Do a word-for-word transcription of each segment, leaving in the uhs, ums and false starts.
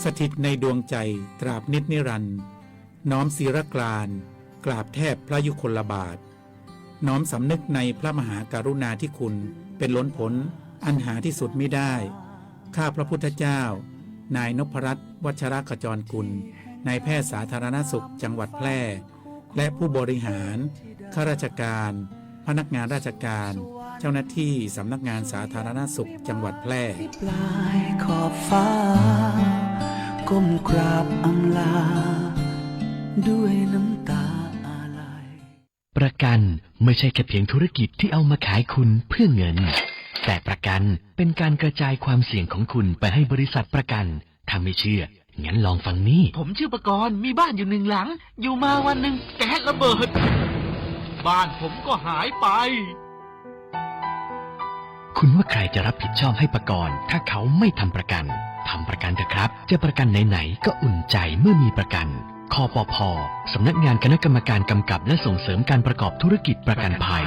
สถิตในดวงใจตราบนิจนิรันดร์ น้อมศิรกรานต์ กราบแทบพระยุคลบาท น้อมสำนึกในพระมหากรุณาธิคุณเป็นล้นพ้นอันหาที่สุดมิได้ ข้าพระพุทธเจ้า นายนพรัตน์ วัชรขจรกุล นายแพทย์สาธารณสุขจังหวัดแพร่ และผู้บริหาร ข้าราชการ พนักงานราชการ เจ้าหน้าที่สำนักงานสาธารณสุขจังหวัดแพร่ ที่ปลายขอบฟ้า ก้มกราบอำลา ด้วยน้ำตาอาลัย ประกันไม่ใช่แค่เพียงธุรกิจที่เอามาขายคุณเพื่อเงิน แต่ประกันเป็นการกระจายความเสี่ยงของคุณไปให้บริษัทประกัน ถ้าไม่เชื่อ งั้นลองฟังนี่ ผมชื่อประกรณ์ มีบ้านอยู่หนึ่งหลัง อยู่มาวันหนึ่งแก๊สระเบิด บ้านผมก็หายไป คุณว่าใครจะรับผิดชอบให้ประกรณ์ ถ้าเขาไม่ทำประกัน ทำประกันเถอะครับ จะประกันไหนๆ ก็อุ่นใจเมื่อมีประกัน คปภ สำนักงานคณะกรรมการกำกับและส่งเสริมการประกอบธุรกิจประกันภัย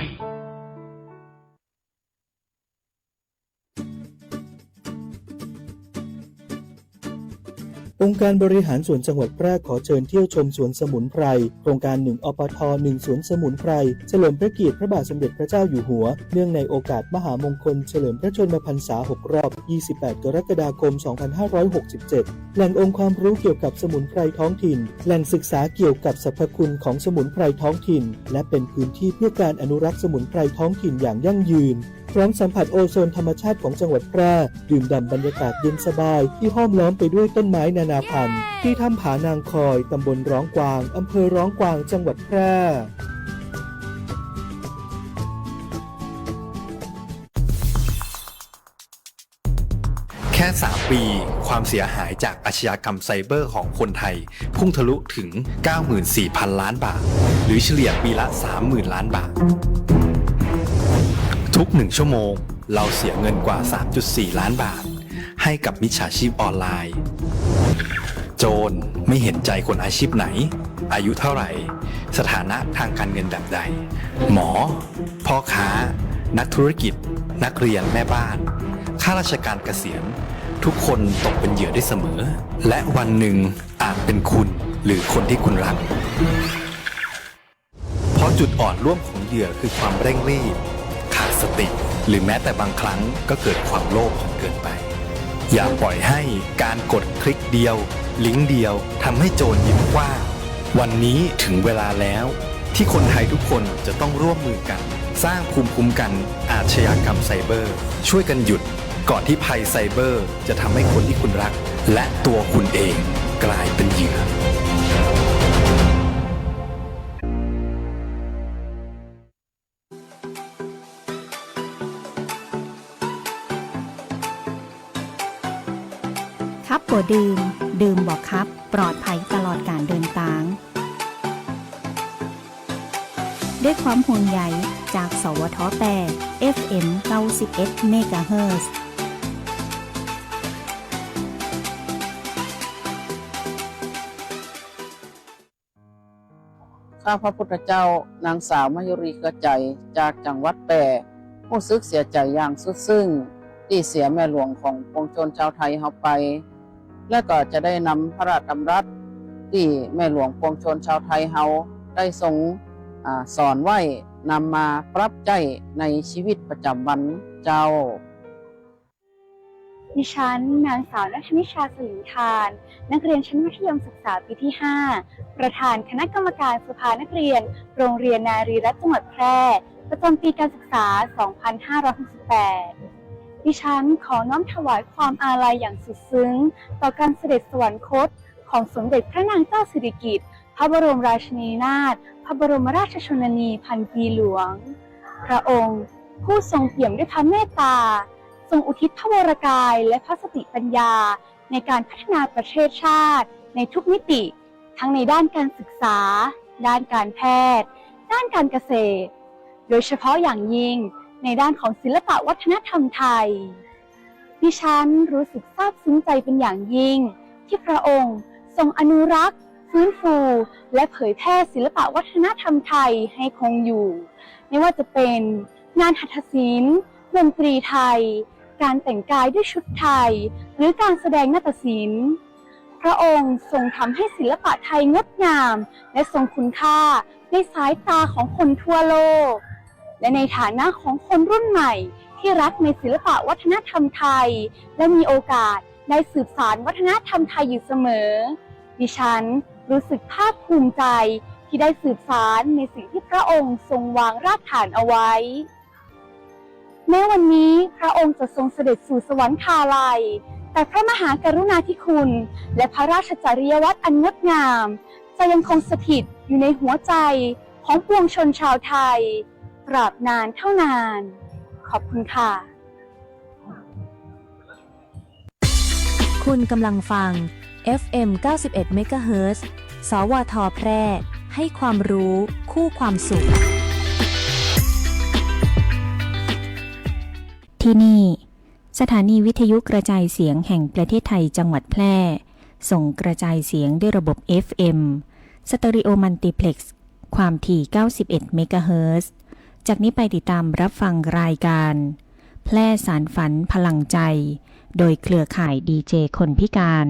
องค์การบริหารส่วนจังหวัดแพร่ขอเชิญเที่ยวชมสวนสมุนไพร โครงการหนึ่ง อปท หนึ่ง สวนสมุนไพร เฉลิมพระเกียรติพระบาทสมเด็จพระเจ้าอยู่หัว เนื่องในโอกาสมหามงคลเฉลิมพระชนมพรรษา หก รอบ ยี่สิบแปด กรกฎาคม สองพันห้าร้อยหกสิบเจ็ด แหล่งองค์ความรู้เกี่ยวกับสมุนไพรท้องถิ่น แหล่งศึกษาเกี่ยวกับสรรพคุณของสมุนไพรท้องถิ่น และเป็นพื้นที่เพื่อการอนุรักษ์สมุนไพรท้องถิ่นอย่างยั่งยืน พร้อมสัมผัสโอโซนธรรมชาติของจังหวัดแพร่ ดื่มด่ำบรรยากาศเย็นสบายที่ห้อมล้อมไปด้วยต้นไม้นานาพันธุ์ ที่ถ้ำผานางคอย ตำบลร้องกวาง อำเภอร้องกวาง จังหวัดแพร่ แค่สามปี ความเสียหายจากอาชญากรรมไซเบอร์ของคนไทย พุ่งทะลุถึง เก้าหมื่นสี่พันล้านบาท หรือเฉลี่ยปีละ สามหมื่นล้านบาท ทุกหนึ่งชั่วโมง เราเสียเงินกว่า สามจุดสี่ล้านบาท ให้กับมิจฉาชีพออนไลน์ โจรไม่เห็นใจคนอาชีพไหน อายุเท่าไหร่ สถานะทางการเงินแบบใด หมอ พ่อค้า นักธุรกิจ นักเรียน แม่บ้าน ข้าราชการเกษียณ ทุกคนตกเป็นเหยื่อได้เสมอ และวันหนึ่งอาจเป็นคุณหรือคนที่คุณรัก เพราะจุดอ่อนร่วมของเหยื่อคือความเร่งรีบ ขาดสติ หรือแม้แต่บางครั้งก็เกิดความโลภจนเกินไป อย่าปล่อยให้การกดคลิกเดียว ลิงก์เดียว ทำให้โจรยิ้มกว้าง วันนี้ถึงเวลาแล้ว ที่คนไทยทุกคนจะต้องร่วมมือกัน สร้างภูมิคุ้มกันอาชญากรรมไซเบอร์ ช่วยกันหยุด ก่อนที่ภัยไซเบอร์จะทำให้คนที่คุณรัก และตัวคุณเองกลายเป็นเหยื่อ คับบ่ดื่ม ดื่มบ่คับ ปลอดภัยตลอดการเดินตาง ด้วยความห่วงใยจาก สวท แปด เอฟเอ็ม เก้าสิบเอ็ด เมกะเฮิรตซ์ ข้าพระพุทธเจ้า นางสาวมายุรี เครือใจ๋ จากจังหวัดแป้ ฮู้สึกเสียใจ๋อย่างสุดซึ้ง ตี้เสียแม่หลวงของปวงชนชาวไทยเฮาไป และก็จะได้นำพระราชดำรัสตี้แม่หลวงปวงชนชาวไทยเฮาได้ทรง อ่า สอนไว้ นำมาปรับใจ๊ในชีวิตประจำวันเจ้า ดิฉัน นางสาว ณัฐนิชา สลิงคาน นักเรียนชั้นมัธยมศึกษาปีที่ห้า ประธานคณะกรรมการสภานักเรียน โรงเรียนนารีรัตน์ จังหวัดแพร่ ประจำปีการศึกษา สองพันห้าร้อยหกสิบแปด ดิฉันขอน้อมถวายความอาลัยอย่างสุดซึ้ง ต่อการเสด็จสวรรคตของสมเด็จพระนางเจ้าสิริกิติ์ พระบรมราชินีนาถ พระบรมราชชนนีพันปีหลวง พระองค์ผู้ทรงเปี่ยมด้วยพระเมตตา ทรงอุทิศพระวรกายและพระสติปัญญา ในการพัฒนาประเทศชาติในทุกมิติ ทั้งในด้านการศึกษา ด้านการแพทย์ ด้านการเกษตร โดยเฉพาะอย่างยิ่งในด้านของศิลปะวัฒนธรรมไทย ดิฉันรู้สึกซาบซึ้งใจเป็นอย่างยิ่ง ที่พระองค์ทรงอนุรักษ์ ฟื้นฟู และเผยแพร่ศิลปะวัฒนธรรมไทยให้คงอยู่ ไม่ว่าจะเป็นงานหัตถศิลป์ ดนตรีไทย การแต่งกายด้วยชุดไทย หรือการแสดงนาฏศิลป์ พระองค์ทรงทำให้ศิลปะไทยงดงามและทรงคุณค่าในสายตาของคนทั่วโลก และในฐานะของคนรุ่นใหม่ที่รักในศิลปะวัฒนธรรมไทย และมีโอกาสได้สืบสานวัฒนธรรมไทยอยู่เสมอ ดิฉันรู้สึกภาคภูมิใจที่ได้สืบสานในสิ่งที่พระองค์ทรงวางรากฐานเอาไว้ แม้วันนี้พระองค์จะทรงเสด็จสู่สวรรคาลัย แต่พระมหากรุณาธิคุณและพระราชจริยวัตรอันงดงาม จะยังคงสถิตอยู่ในหัวใจของปวงชนชาวไทย ตราบนานเท่านาน ขอบคุณค่ะ คุณกำลังฟัง เอฟเอ็ม เก้าสิบเอ็ด เมกะเฮิรตซ์ สวท แพร่ ให้ความรู้คู่ความสุข ที่นี่ สถานีวิทยุกระจายเสียงแห่งประเทศไทยจังหวัดแพร่ ส่งกระจายเสียงด้วยระบบ เอฟเอ็ม สเตอริโอมัลติเพล็กซ์ ความถี่ เก้าสิบเอ็ด เมกะเฮิรตซ์ จากนี้ไปติดตามรับฟังรายการ แพร่สานฝันพลังใจ โดยเครือข่ายดีเจคนพิการ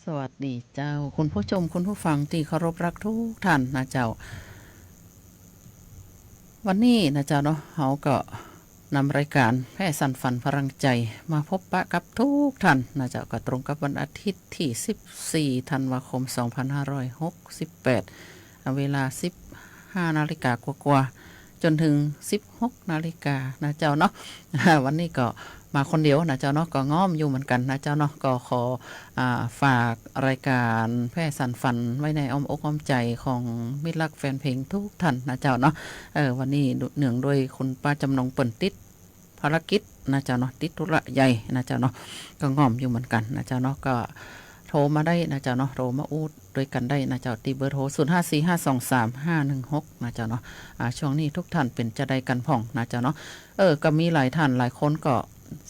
สวัสดีเจ้า คุณผู้ชม คุณผู้ฟังตี้เคารพรักทุกท่านนะเจ้า วันนี้นะเจ้าเนาะ เฮาก็นำรายการแพร่สานฝันพลังใจมาพบปะกับทุกท่านนะเจ้า ก็ตรงกับวันอาทิตย์ที่สิบสี่ ธันวาคม สองพันห้าร้อยหกสิบแปด อ่า เวลาสิบห้านาฬิกากว่าๆ จนถึงสิบหกนาฬิกานะเจ้าเนาะ วันนี้ก็มาคนเดียวนะเจ้าเนาะ ก็ง่อมอยู่เหมือนกันนะเจ้าเนาะ ก็ขอ อ่า ฝากรายการแพร่สานฝันไว้ในอ้อมอกอ้อมใจของมิตรรักแฟนเพลงทุกท่านนะเจ้าเนาะ เออ วันนี้เนื่องด้วยคุณป้าจำนงเปิ้นติดภารกิจนะเจ้าเนาะ ติดธุระใหญ่นะเจ้าเนาะ ก็ง่อมอยู่เหมือนกันนะเจ้าเนาะ ก็โทรมาได้นะเจ้าเนาะ โทรมาอู้ด้วยกันได้นะเจ้า ตี้เบอร์โทร ศูนย์ห้าสี่ห้าสองสามห้าหนึ่งหก นะเจ้าเนาะ อ่า ช่วงนี้ทุกท่านเป๋นจาใดกั๋นพ่องนะเจ้าเนาะ เออ ก็มีหลายท่านหลายคนก็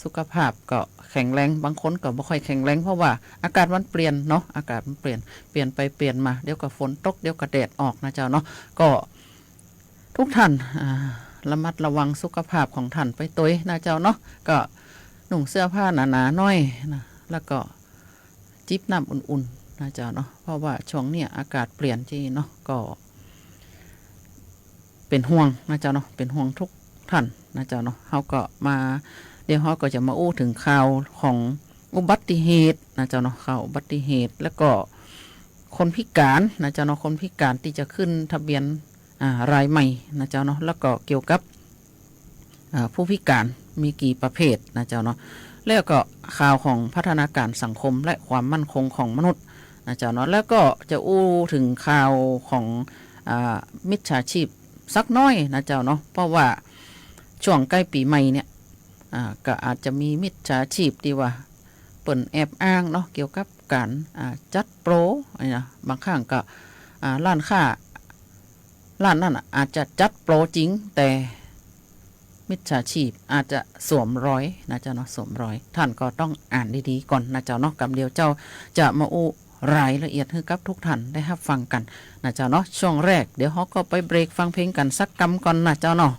สุขภาพก็แข็งแรง บางคนก็บ่ค่อยแข็งแรง เพราะว่าอากาศมันเปลี่ยนเนาะ อากาศมันเปลี่ยน เปลี่ยนไปเปลี่ยนมา เดี๋ยวก็ฝนตก เดี๋ยวก็แดดออกนะเจ้าเนาะ ก็ทุกท่าน อ่า ระมัดระวังสุขภาพของท่านไปตวยนะเจ้าเนาะ ก็นุ่งเสื้อผ้าหนาๆ หน่อยนะ แล้วก็ จิบน้ำอุ่นๆ นะเจ้าเนาะ เพราะว่าช่วงเนี้ยอากาศเปลี่ยนจริงเนาะ ก็เป๋นห่วงนะเจ้าเนาะ เป๋นห่วงทุกท่านนะเจ้าเนาะ เฮาก็มา เดี๋ยวเฮาก็จะมาอู้ถึงข่าวของอุบัติเหตุนะเจ้าเนาะ ข่าวอุบัติเหตุ แล้วก็คนพิการนะเจ้าเนาะ คนพิการตี้จะขึ้นทะเบียน อ่า รายใหม่นะเจ้าเนาะ แล้วก็เกี่ยวกับ อ่า ผู้พิการมีกี่ประเภทนะเจ้าเนาะ แล้วก็ข่าวของพัฒนาการสังคมและความมั่นคงของมนุษย์นะเจ้าเนาะ แล้วก็จะอู้ถึงข่าวของ อ่า มิจฉาชีพสักหน้อยนะเจ้าเนาะ เพราะว่าช่วงใก้ปี๋ใหม่เนี่ย อ่า ก็อาจจะมีมิจฉาชีพตี้ว่าเปิ้นแอบอ้างเนาะ เกี่ยวกับก๋าน อ่า จัดโปรนี่นะ บางครั้งก็ อ่า ร้านค้า ร้านนั้นน่ะอาจจะจัดโปรจริง แต่มิจฉาชีพอาจจะสวมรอยนะเจ้าเนาะ สวมรอย ท่านก็ต้องอ่านดีๆ ก่อนนะเจ้าเนาะ กำเดียวเจ้าจะมาอู้รายละเอียดหื้อกับทุกท่านได้ฮับฟังกั๋นนะเจ้าเนาะ ช่วงแรก เดี๋ยวเฮาก็ไปเบรกฟังเพลงกั๋นสักกำก่อนนะเจ้าเนาะ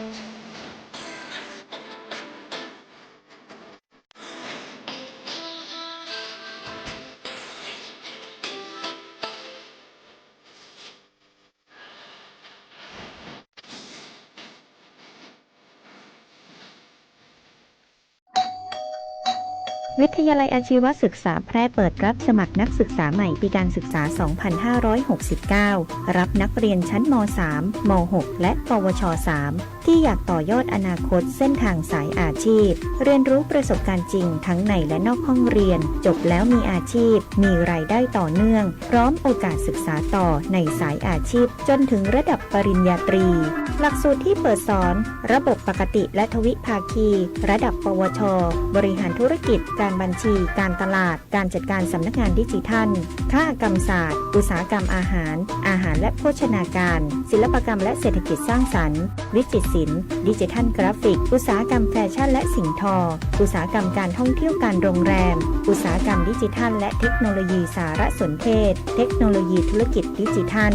วิทยาลัยอาชีวศึกษาแพร่เปิดรับสมัครนักศึกษาใหม่ปีการศึกษา สองพันห้าร้อยหกสิบเก้า รับนักเรียนชั้น ม.สาม ม.หก และ ปวช. สาม ที่อยากต่อยอดอนาคตเส้นทางสายอาชีพ เรียนรู้ประสบการณ์จริงทั้งในและนอกห้องเรียน จบแล้วมีอาชีพ มีรายได้ต่อเนื่อง พร้อมโอกาสศึกษาต่อในสายอาชีพ จนถึงระดับปริญญาตรี หลักสูตรที่เปิดสอน ระบบปกติและทวิภาคี ระดับ ปวช. บริหารธุรกิจ การบัญชี การตลาด การจัดการสำนักงานดิจิทัล คหกรรมศาสตร์ อุตสาหกรรมอาหาร อาหารและโภชนาการ ศิลปกรรมและเศรษฐกิจสร้างสรรค์ วิจิตรศิลป์ ดิจิทัลกราฟิก อุตสาหกรรมแฟชั่นและสิ่งทอ อุตสาหกรรมการท่องเที่ยวการโรงแรม อุตสาหกรรมดิจิทัลและเทคโนโลยีสารสนเทศ เทคโนโลยีธุรกิจดิจิทัล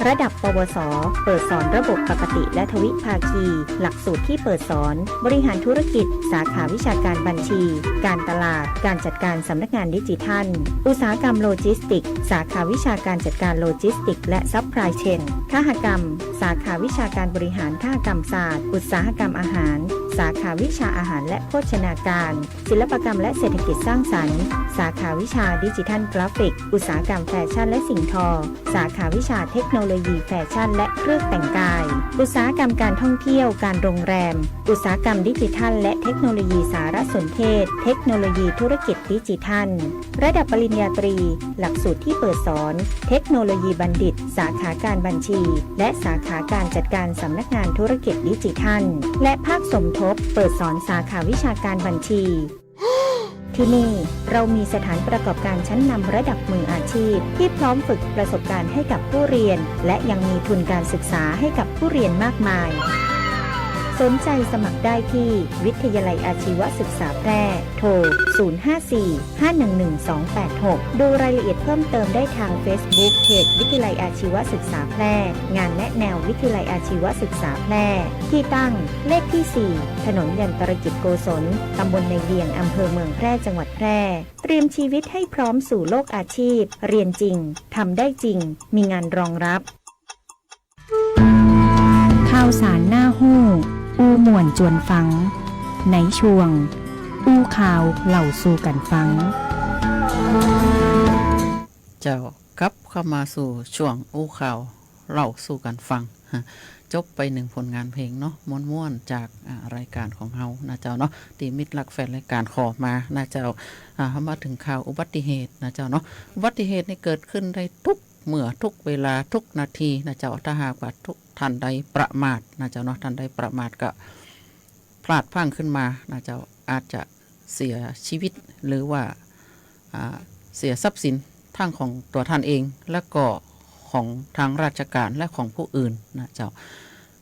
ระดับ ปวส. เปิดสอนระบบปกติและทวิภาคี หลักสูตรที่เปิดสอน บริหารธุรกิจ สาขาวิชาการบัญชี การตลาด การจัดการสำนักงานดิจิทัล อุตสาหกรรมโลจิสติกส์ สาขาวิชาการจัดการโลจิสติกส์และซัพพลายเชน คหกรรม สาขาวิชาการบริหารคหกรรมศาสตร์ อุตสาหกรรมอาหาร สาขาวิชาอาหารและโภชนาการ ศิลปกรรมและเศรษฐกิจสร้างสรรค์ สาขาวิชาดิจิทัลกราฟิก อุตสาหกรรมแฟชั่นและสิ่งทอ สาขาวิชาเทคโนโลยีแฟชั่นและเครื่องแต่งกาย อุตสาหกรรมการท่องเที่ยวการโรงแรม อุตสาหกรรมดิจิทัลและเทคโนโลยีสารสนเทศ เทคโนโลยีธุรกิจดิจิทัล ระดับปริญญาตรี หลักสูตรที่เปิดสอน เทคโนโลยีบัณฑิต สาขาการบัญชี และสาขาการจัดการสำนักงานธุรกิจดิจิทัล และภาคสมทบ เปิดสอนสาขาวิชาการบัญชี ที่นี่เรามีสถานประกอบการชั้นนำระดับมืออาชีพ ที่พร้อมฝึกประสบการณ์ให้กับผู้เรียน และยังมีทุนการศึกษาให้กับผู้เรียนมากมาย สนใจสมัครได้ที่วิทยาลัยอาชีวศึกษาแพร่ โทร ศูนย์ห้าสี่ ห้าหนึ่งหนึ่ง สองแปดหก ดูรายละเอียดเพิ่มเติมได้ทางเฟซบุ๊ก เพจวิทยาลัยอาชีวศึกษาแพร่ งานแนะแนววิทยาลัยอาชีวศึกษาแพร่ ที่ตั้ง เลขที่สี่ ถนนยันตรกิจโกศล ตำบลในเวียง อำเภอเมืองแพร่ จังหวัดแพร่ เตรียมชีวิตให้พร้อมสู่โลกอาชีพ เรียนจริง ทำได้จริง มีงานรองรับ ข่าวสารน่าฮู้ อู้ม่วนจวนฟัง ในช่วง อู้ข่าวเล่าสู่กั๋นฟัง เจ้า กลับเข้ามาสู่ช่วงอู้ข่าวเล่าสู่กั๋นฟัง จบไปหนึ่งผลงานเพลงเนาะ ม่วนๆ จาก อ่า รายการของเฮานะเจ้าเนาะ ตี้มิตรฮักแฟนรายการขอมานะเจ้า อ่า เฮามาเถิงข่าวอุบัติเหตุนะเจ้าเนาะ อุบัติเหตุนี่เกิดขึ้นได้ทุกเมื่อทุกเวลาทุกนาทีนะเจ้า ถ้าหากว่าทุกท่านใดประมาทนะเจ้าเนาะ ท่านใดประมาทก็พลาดพลั้งขึ้นมานะเจ้า อาจจะเสียชีวิต หรือว่า อ่า เสียทรัพย์สินทั้งของตั๋วท่านเอง และก็ของทางราชการและของผู้อื่นนะเจ้า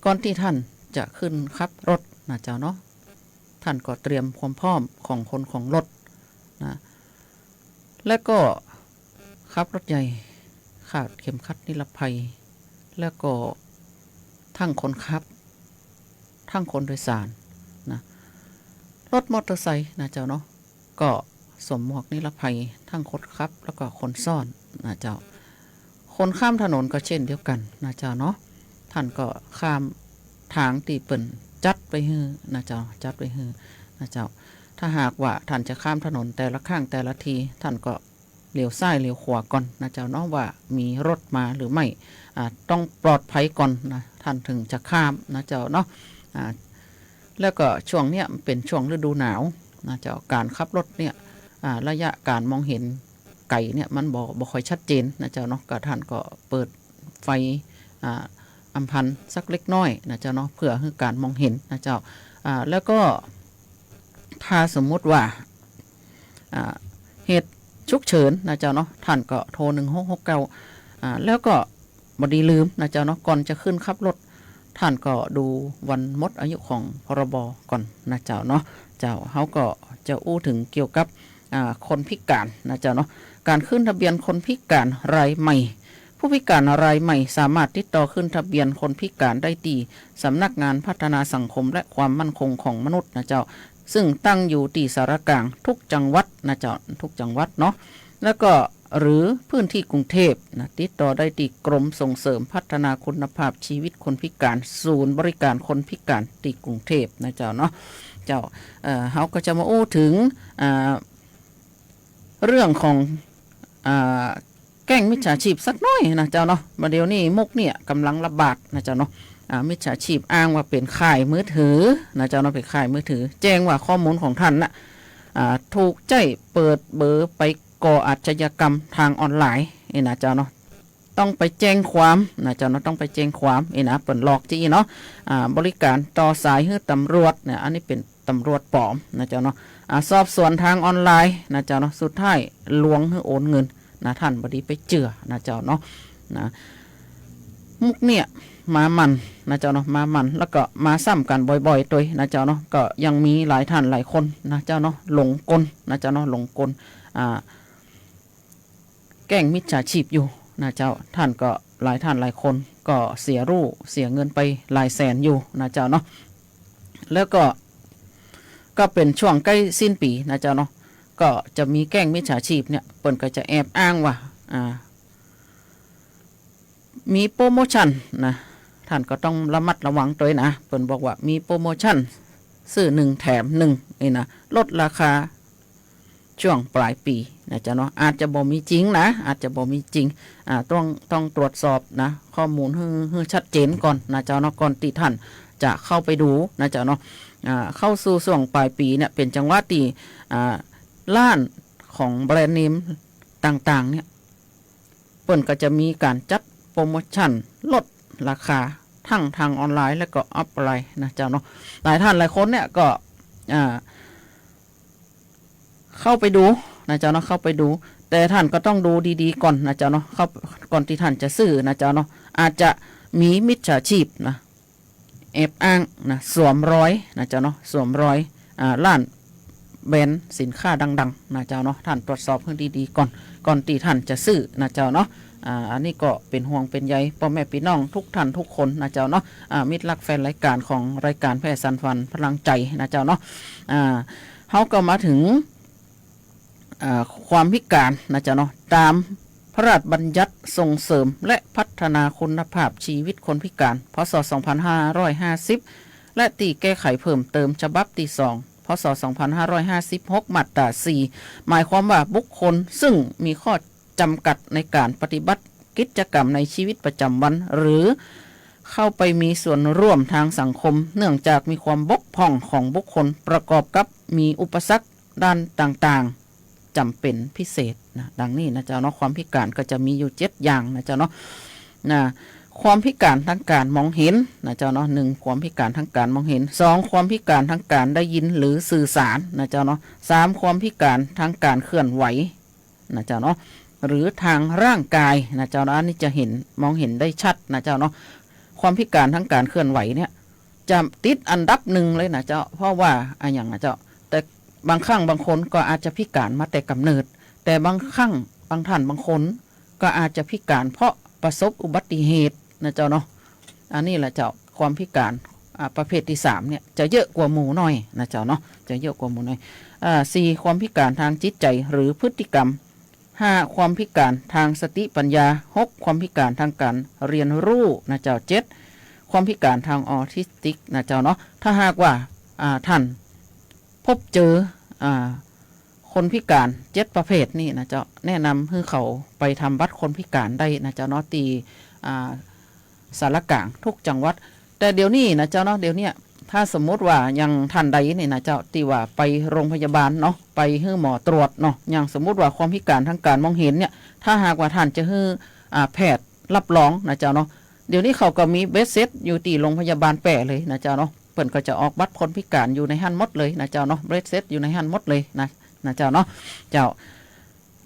ก่อนตี้ท่านจะขึ้นขับรถนะเจ้าเนาะ ท่านก็เตรียมความพร้อมของคนของรถนะ และก็ขับรถใหญ่ คาดเข็มขัดนิรภัย และก็ทั้งคนขับ ทั้งคนโดยสารนะ รถมอเตอร์ไซค์นะเจ้าเนาะ ก็สวมหมวกนิรภัย ทั้งคนขับ แล้วก็คนซ้อนนะเจ้า คนข้ามถนนก็เช่นเดียวกั๋นนะเจ้าเนาะ ท่านก็ข้ามทางตี้เปิ้นจัดไว้หื้อนะเจ้า จัดไว้หื้อนะเจ้า ถ้าหากว่าท่านจะข้ามถนนแต่ละครั้งแต่ละที ท่านก็เหลียวซ้ายเหลียวขวาก่อนนะเจ้าเนาะ ว่ามีรถมาหรือไม่ อ่า ต้องปลอดภัยก่อนนะ ท่านถึงจะข้ามนะเจ้าเนาะ อ่า แล้วก็ช่วงเนี้ยมันเป๋นช่วงฤดูหนาวนะเจ้า ก๋านขับรถเนี่ย อ่า ระยะก๋านมองเห็นไก๋เนี่ยมันบ่ บ่ค่อยชัดเจนนะเจ้าเนาะ ก็ท่านก็เปิดไฟ อ่า อำพรรพ์สักเล็กน้อยนะเจ้าเนาะ เพื่อหื้อก๋านมองเห็นนะเจ้า อ่า แล้วก็ถ้าสมมุติว่า อ่า เหตุฉุกเฉินนะเจ้าเนาะ ท่านก็โทร หนึ่งหกหกเก้า อ่า แล้วก็บ่ดีลืมนะเจ้าเนาะ ก่อนจะขึ้นขับรถ ท่านก็ดูวันหมดอายุของ พรบ ก่อนนะเจ้าเนาะ เจ้า เฮาก็จะอู้เถิงเกี่ยวกับ อ่า คนพิการนะเจ้าเนาะ ก๋านขึ้นทะเบียนคนพิการรายใหม่ ผู้พิก๋านรายใหม่สามารถติดต่อขึ้นทะเบียนคนพิก๋านได้ตี้สำนักงานพัฒนาสังคมและความมั่นคงของมนุษย์นะเจ้า ซึ่งตั้งอยู่ตี้สารกลางทุกจังหวัดนะเจ้า ทุกจังหวัดเนาะ แล้วก็หรือพื้นที่กรุงเทพฯนะ ติดต่อได้ตี้กรมส่งเสริมพัฒนาคุณภาพชีวิตคนพิก๋าน ศูนย์บริการคนพิก๋านตี้กรุงเทพฯนะเจ้าเนาะ เจ้า เอ่อ เฮาก็จะมาอู้เถิง อ่า เรื่องของ อ่า แก๊งมิจฉาชีพสักหน้อยนะเจ้าเนาะ บ่าเดี่ยวนี้มุกเนี่ยก่ำลังระบาดนะเจ้าเนาะ อ่า มิจฉาชีพอ้างว่าเป๋นค่ายมือถือนะเจ้าเนาะ เป๋นค่ายมือถือ แจ้งว่าข้อมูลของต้านน่ะ อ่า ถูกใจ๊เปิดเบอร์ไปก่ออาชญากรรมตางออนไลน์ เอ้ยนะเจ้าเนาะ ต้องไปแจ้งความนะเจ้าเนาะ ต้องไปแจ้งความ เอ้ยนะ เปิ้นหลอกจริงเนาะ อ่า บริการต่อสายหื้อตำรวจเนี่ย อันนี้เป๋นตำรวจปลอมนะเจ้าเนาะ อ่า สอบสวนตางออนไลน์นะเจ้าเนาะ สุดท้ายลวงหื้อโอนเงินนะ ต้านบ่ดีไปเจื้อนะเจ้าเนาะ นะ มุกเนี่ยมาหมั้นนะเจ้าเนาะ มาหมั้น แล้วก็มาซ้ำกั๋นบ่อยๆ ตวยนะเจ้าเนาะ ก็ยังมีหลายต้านหลายคนนะเจ้าเนาะ หลงกลนะเจ้าเนาะ หลงกล อ่า แก๊งมิจฉาชีพอยู่นะเจ้า ต้านก็หลายต้านหลายคนก็เสียรู้เสียเงินไปหลายแสนอยู่นะเจ้าเนาะ แล้วก็ ก็เป๋นช่วงใก้สิ้นปี๋นะเจ้าเนาะ ก็จะมีแก๊งมิจฉาชีพเนี่ย เปิ้นก็จะแอบอ้างว่า อ่า มีโปรโมชันนะ ต้านก็ต้องระมัดระวังตวยนะ เปิ้นบอกว่ามีโปรโมชัน ซื้อหนึ่งแถมหนึ่ง นี่นะ ลดราคาช่วงปลายปี๋นะเจ้าเนาะ อาจจะบ่มีจริงนะ อาจจะบ่มีจริง อ่า ต้อง ต้องตรวจสอบนะ ข้อมูลหื้อ หื้อชัดเจนก่อนนะเจ้าเนาะ ก่อนตี้ต้านจะเข้าไปดูนะเจ้าเนาะ อ่า เข้าสู่ช่วงปลายปี๋เนี่ย เป๋นจังหวะตี้ อ่า ร้านของแบรนด์เนมต่างๆ เนี่ย เปิ้นก็จะมีก๋านจัดโปรโมชันลดราคา ตึงตางออนไลน์และก็ออฟไลน์นะเจ้าเนาะ หลายต้านหลายคนเนี่ยก็ อ่า เข้าไปดูนะเจ้าเนาะ เข้าไปดู แต่ต้านก็ต้องดูดีๆ ก่อนนะเจ้าเนาะ เข้า ก่อนตี้ต้านจะซื้อนะเจ้าเนาะ อาจจะมีมิจฉาชีพนะ แอบอ้างนะ สวมรอยนะเจ้าเนาะ สวมรอย อ่า ร้านแบรนด์สินค้าดังๆ นะเจ้าเนาะ ต้านตรวจสอบหื้อดีๆ ก่อน ก่อนตี้ต้านจะซื้อนะเจ้าเนาะ อ่า อันนี้ก็เป๋นห่วงเป๋นใยป้อแม่ปี้น้องทุกต้านทุกคนนะเจ้าเนาะ อ่า มิตรรักแฟนรายก๋านของรายก๋านแพร่สานฝันพลังใจ๋นะเจ้าเนาะ อ่า เฮาก็มาเถิง อ่า ความพิก๋านนะเจ้าเนาะ ต๋ามพระราชบัญญัติส่งเสริมและพัฒนาคุณภาพชีวิตคนพิก๋าน พ.ศ. สองพันห้าร้อยห้าสิบ และตี้แก้ไขเพิ่มเติมฉบับตี้สอง พ.ศ. สองพันห้าร้อยห้าสิบหก มาตราสี่ หมายความว่าบุคคลซึ่งมีข้อจ๋ำกัดในก๋านปฏิบัติกิจกรรมในชีวิตประจ๋ำวัน หรือเข้าไปมีส่วนร่วมตางสังคม เนื่องจากมีความบกพร่องของบุคคล ประกอบกับมีอุปสรรค ด้านต่างๆ จ๋ำเป๋นพิเศษนะ ดังนี้นะเจ้าเนาะ ความพิก๋านก็จะมีอยู่เจ็ดอย่างนะเจ้าเนาะ นะ ความพิก๋านตางก๋านมองเห็นนะเจ้าเนาะ หนึ่ง ความพิก๋านตางก๋านมองเห็น สอง ความพิก๋านตางก๋านได้ยินหรือสื่อสารนะเจ้าเนาะ สาม ความพิก๋านตางก๋านเคลื่อนไหวนะเจ้าเนาะ หรือตางร่างก๋ายนะเจ้าเนาะ อันนี้จะเห็น มองเห็นได้ชัดนะเจ้าเนาะ ความพิก๋านตางก๋านเคลื่อนไหวเนี่ย จะติดอันดับหนึ่งเลยนะเจ้า เพราะว่าอะหยังนะเจ้า แต่บางครั้งบางคนก็อาจจะพิก๋านมาแต่ก๋ำเนิด แต่บางครั้งบางต้านบางคนก็อาจจะพิก๋านเพราะประสบอุบัติเหตุนะเจ้าเนาะ อันนี้แหละเจ้า ความพิก๋าน อ่า ประเภทตี้สามเนี่ยจะเยอะกว่าหมู่หน้อยนะเจ้าเนาะ จะเยอะกว่าหมู่หน้อย อ่า สี่ ความพิก๋านตางจิตใจ๋หรือพฤติกรรม ห้า ความพิก๋านตางสติปัญญา หก ความพิก๋านตางก๋านเฮียนฮู้นะเจ้า เจ็ด ความพิก๋านตางออทิสติกนะเจ้าเนาะ ถ้าหากว่า อ่า ต้านพบเจอ อ่า คนพิก๋านเจ็ดประเภทนี้นะเจ้า แนะนำหื้อเขาไปทำบัตรคนพิก๋านได้นะเจ้าเนาะ ตี้ อ่า สารกลางทุกจังหวัด แต่เดี๋ยวนี้นะเจ้าเนาะ เดี๋ยวเนี้ย ถ้าสมมุติว่าอย่างต้านใดนี่นะเจ้า ตี้ว่าไปโรงพยาบาลเนาะ ไปหื้อหมอตรวจเนาะ อย่างสมมุติว่าความพิก๋านตางก๋านมองเห็นเนี่ย ถ้าหากว่าต้านจะหื้อ อ่า แพทย์รับรองนะเจ้าเนาะ เดี๋ยวนี้เขาก็มีเบ็ดเสร็จอยู่ตี้โรงพยาบาลแป้เลยนะเจ้าเนาะ เปิ้นก็จะออกบัตรคนพิก๋านอยู่ในหั้นหมดเลยนะเจ้าเนาะ เบ็ดเสร็จอยู่ในหั้นหมดเลยนะ นะเจ้าเนาะ เจ้า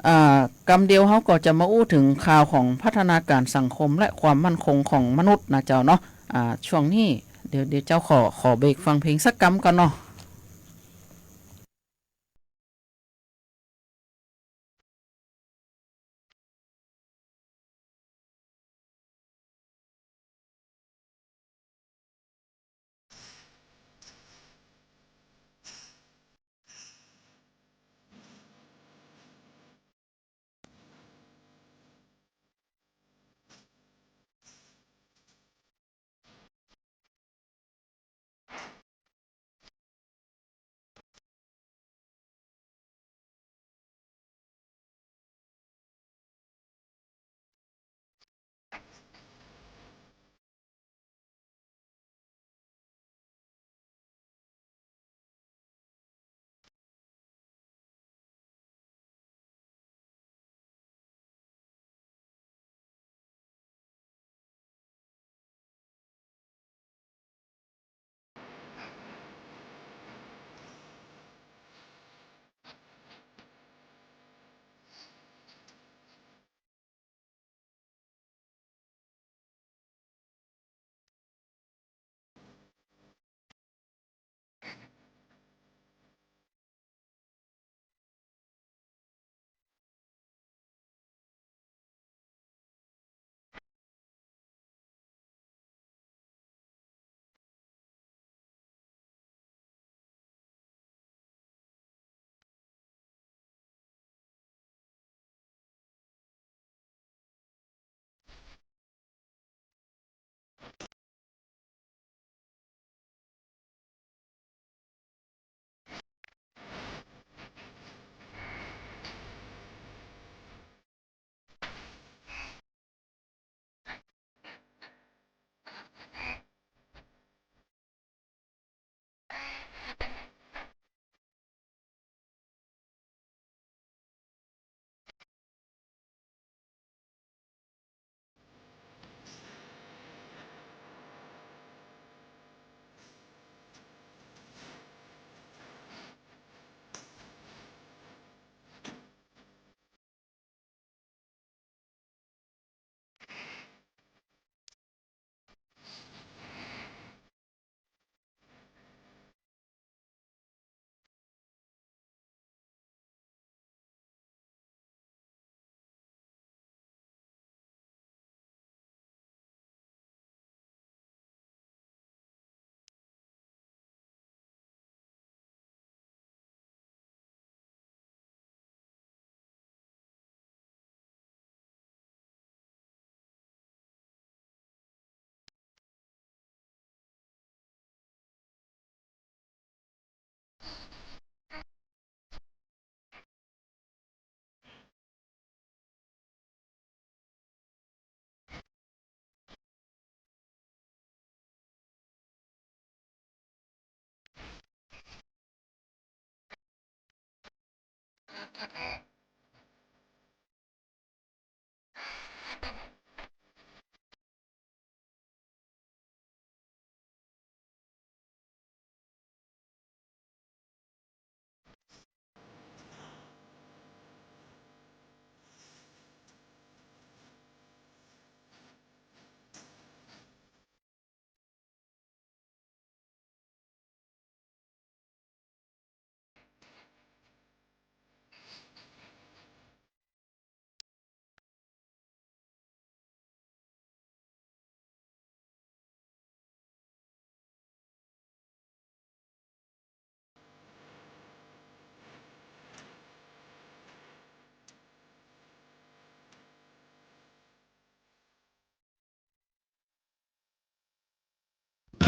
อ่า กำเดียวเฮาก็จะมาอู้เถิงข่าวของพัฒนาก๋านสังคมและความมั่นคงของมนุษย์นะเจ้าเนาะ อ่า ช่วงนี้เดี๋ยว เดี๋ยวเจ้าขอ ขอเบรกฟังเพลงสักกำก่อนเนาะ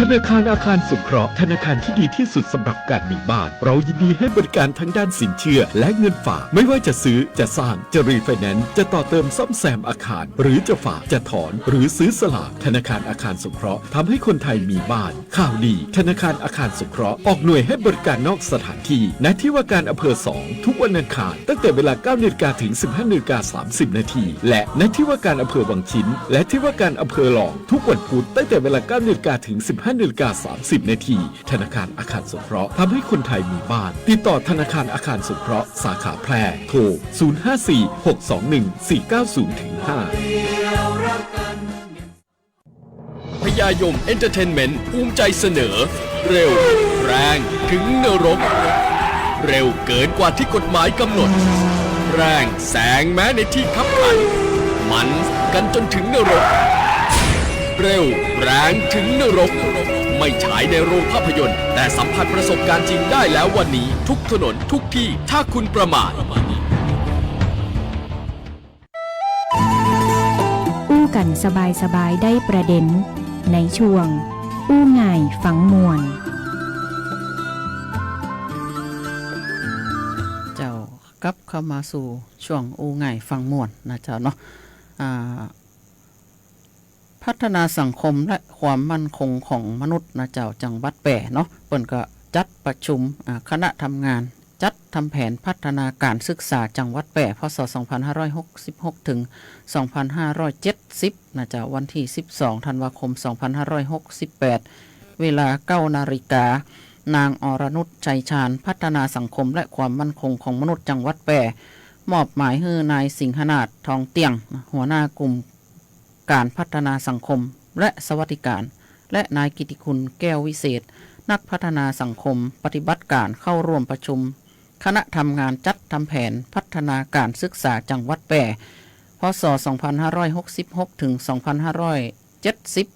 ธนาคารอาคารสงเคราะห์ ธนาคารที่ดีที่สุดสำหรับการมีบ้าน เรายินดีให้บริการทั้งด้านสินเชื่อและเงินฝาก ไม่ว่าจะซื้อ จะสร้าง จะรีไฟแนนซ์ จะต่อเติมซ่อมแซมอาคาร หรือจะฝาก จะถอน หรือซื้อสลาก ธนาคารอาคารสงเคราะห์ทำให้คนไทยมีบ้าน ข่าวดี ธนาคารอาคารสงเคราะห์ออกหน่วยให้บริการนอกสถานที่ ณ ที่ว่าการอำเภอสอง ทุกวันอังคาร ตั้งแต่เวลา เก้านาฬิกา ถึง สิบห้านาฬิกา สามสิบนาที และ ณ ที่ว่าการอำเภอวังชิ้น และที่ว่าการอำเภอลอง ทุกวันพุธ ตั้งแต่เวลา เก้านาฬิกา ถึง สิบห้านาฬิกา สามสิบนาที ธนาคารอาคารสงเคราะห์ทำให้คนไทยมีบ้าน ติดต่อธนาคารอาคารสงเคราะห์สาขาแพร่ โทร ศูนย์ห้าสี่ หกสองหนึ่ง สี่เก้าศูนย์ ถึง ห้า พญายมเอนเตอร์เทนเมนต์ภูมิใจเสนอ เร็ว แรง ถึงนรก เร็วเกินกว่าที่กฎหมายกำหนด แรงแซงแม้ในที่คับขัน มันกันจนถึงนรก เร็ว แรง ถึงนรก ไม่ฉายในโรงภาพยนตร์ แต่สัมผัสประสบการณ์จริงได้แล้ววันนี้ ทุกถนน ทุกที่ ถ้าคุณประมาท อู้กั๋นสบายๆ ได้ประเด็น ในช่วง อู้ง่ายฟังม่วน เจ้า กลับเข้ามาสู่ช่วงอู้ง่ายฟังม่วนนะเจ้าเนาะ อ่า พัฒนาสังคมและความมั่นคงของมนุษย์นะเจ้า จังหวัดแป้เนาะ เปิ้นก็จัดประชุม อ่า คณะทำงาน จัดทำแผนพัฒนาการศึกษาจังหวัดแป้ พ.ศ. สองพันห้าร้อยหกสิบหก ถึง สองพันห้าร้อยเจ็ดสิบ นะเจ้า วันตี้ สิบสอง ธันวาคม สองพันห้าร้อยหกสิบแปด เวลา เก้านาฬิกา นางอรนุช ชัยชาญ พัฒนาสังคมและความมั่นคงของมนุษย์จังหวัดแป้ มอบหมายหื้อนายสิงหนาถ ทองเตี้ยง หัวหน้ากลุ่ม การพัฒนาสังคมและสวัสดิการ และนายกิตติคุณ แก้ววิเศษ นักพัฒนาสังคมปฏิบัติการ เข้าร่วมประชุมคณะทำงานจัดทำแผนพัฒนาการศึกษาจังหวัดแป้ พ.ศ. สองพันห้าร้อยหกสิบหก ถึง สองพันห้าร้อยเจ็ดสิบ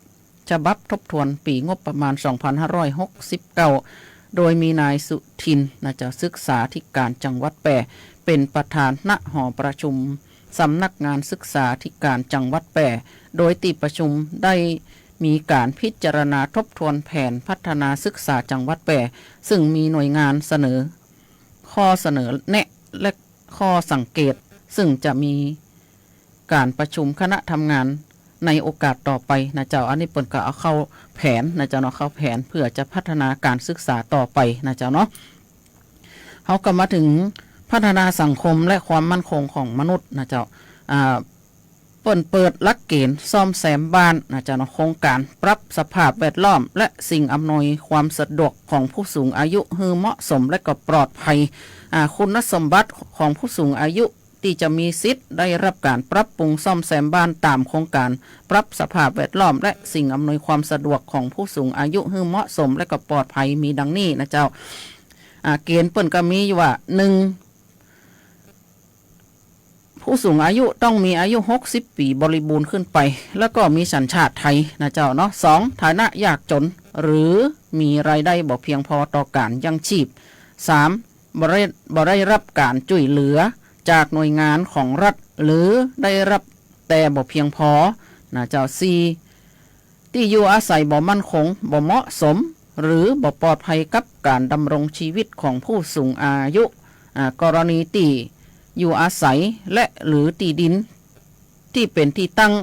ฉบับทบทวนปีงบประมาณ สองพันห้าร้อยหกสิบเก้า โดยมีนายสุทิน นะเจ้า ศึกษาธิการจังหวัดแป้ เป็นประธาน ณ หอประชุม สำนักงานศึกษาธิการจังหวัดแป้ โดยตี้ประชุมได้มีการพิจารณาทบทวนแผนพัฒนาศึกษาจังหวัดแป้ ซึ่งมีหน่วยงานเสนอข้อเสนอแนะและข้อสังเกต ซึ่งจะมีการประชุมคณะทำงานในโอกาสต่อไปนะเจ้า อันนี้เปิ้นก็เอาเข้าแผนนะเจ้าเนาะ เข้าแผนเพื่อจะพัฒนาการศึกษาต่อไปนะเจ้าเนาะ เฮาก็มาถึงพัฒนาสังคมและความมั่นคงของมนุษย์นะเจ้า อ่า เปิ้นเปิดหลักเกณฑ์ซ่อมแซมบ้านนะเจ้าเนาะ โครงการปรับสภาพแวดล้อมและสิ่งอำนวยความสะดวกของผู้สูงอายุหื้อเหมาะสมและก็ปลอดภัย อ่า คุณสมบัติของผู้สูงอายุตี้จะมีสิทธิ์ได้รับการปรับปรุงซ่อมแซมบ้านตามโครงการปรับสภาพแวดล้อมและสิ่งอำนวยความสะดวกของผู้สูงอายุหื้อเหมาะสมและก็ปลอดภัยมีดังนี้นะเจ้า อ่า เกณฑ์เปิ้นก็มีอยู่ว่า หนึ่ง ผู้สูงอายุต้องมีอายุหกสิบปีบริบูรณ์ขึ้นไป แล้วก็มีสัญชาติไทยนะเจ้าเนาะ สอง ฐานะยากจน หรือมีรายได้บ่เพียงพอต่อการยังชีพ สาม บ่ได้ บ่ได้รับการจ้วยเหลือจากหน่วยงานของรัฐ หรือได้รับแต่บ่เพียงพอนะเจ้า สี่ ตี้อยู่อาศัยบ่มั่นคง บ่เหมาะสม หรือบ่ปลอดภัยกับก๋านดำรงจีวิตของผู้สูงอายุ อ่า กรณีตี้อยู่อาศัยและหรือตี้ดินตี้เป๋นตี้ตั้ง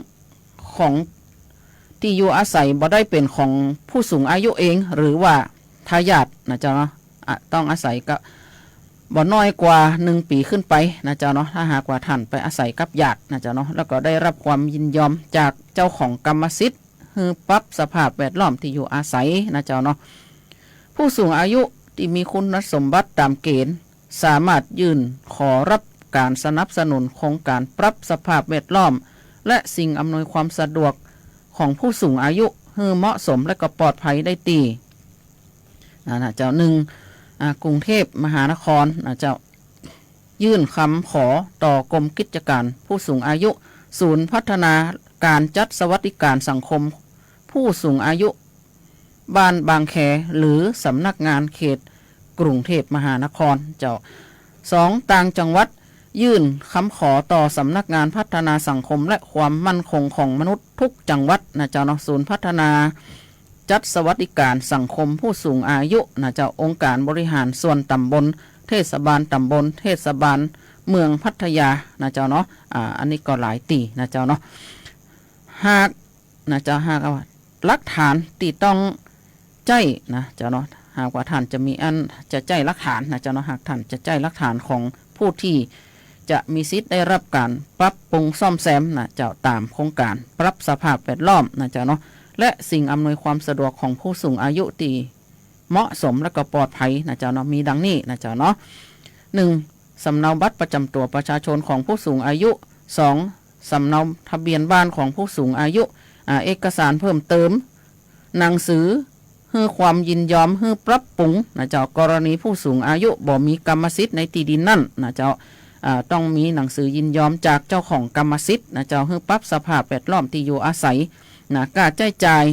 ของตี้อยู่อาศัยบ่ได้เป๋นของผู้สูงอายุเอง หรือว่าทายาทนะเจ้าเนาะ อ่ะ ต้องอาศัยก็บ่น้อยกว่าหนึ่งปี๋ขึ้นไปนะเจ้าเนาะ ถ้าหากว่าต้านไปอาศัยกับญาตินะเจ้าเนาะ แล้วก็ได้ฮับความยินยอมจากเจ้าของกรรมสิทธิ์ หื้อปรับสภาพแวดล้อมตี้อยู่อาศัยนะเจ้าเนาะ ผู้สูงอายุตี้มีคุณสมบัติต๋ามเก๋ณฑ์ สามารถยื่นขอฮับก๋านสนับสนุนโครงก๋านปรับสภาพแวดล้อม และสิ่งอำนวยความสะดวกของผู้สูงอายุหื้อเหมาะสมและก็ปลอดภัยได้ตี้ อ่า นะเจ้า หนึ่ง อ่า กรุงเทพมหานครนะเจ้า ยื่นกำขอต่อกรมกิจก๋านผู้สูงอายุ ศูนย์พัฒนาก๋านจัดสวัสดิก๋านสังคมผู้สูงอายุ บ้านบางแค หรือสำนักงานเขตกรุงเทพมหานครเจ้า สอง ต่างจังหวัด ยื่นกำขอต่อสำนักงานพัฒนาสังคมและความมั่นคงของมนุษย์ทุกจังหวัดนะเจ้าเนาะ ศูนย์พัฒนาจัดสวัสดิก๋านสังคมผู้สูงอายุนะเจ้า องค์การบริหารส่วนต๋ำบล เทศบาลต๋ำบล เทศบาลเมืองพัทยานะเจ้าเนาะ อ่า อันนี้ก็หลายตี้นะเจ้าเนาะ หาก นะเจ้า หากว่าหลักฐานตี้ต้องใจ๊นะเจ้าเนาะ หากว่าต้านจะมีอันจะใจ๊หลักฐานนะเจ้าเนาะ หากต้านจะใจ๊หลักฐานของผู้ตี้จะมีสิทธิ์ได้ฮับก๋านปรับปรุงซ่อมแซมนะเจ้า ต๋ามโครงก๋านปรับสภาพแวดล้อมนะเจ้าเนาะ และสิ่งอำนวยความสะดวกของผู้สูงอายุตี้เหมาะสมและก็ปลอดภัยนะเจ้าเนาะ มีดังนี้นะเจ้าเนาะ หนึ่ง สำเนาบัตรประจ๋ำตั๋วประชาชนของผู้สูงอายุ สอง สำเนาทะเบียนบ้านของผู้สูงอายุ อ่า เอกสารเพิ่มเติม หนังสือหื้อความยินยอมหื้อปรับปรุงนะเจ้า กรณีผู้สูงอายุบ่มีกรรมสิทธิ์ในตี้ดินนั้นนะเจ้า อ่า ต้องมีหนังสือยินยอมจากเจ้าของกรรมสิทธิ์นะเจ้า หื้อปรับสภาพแวดล้อมตี้อยู่อาศัยนะ ค่าใจ๊จ่าย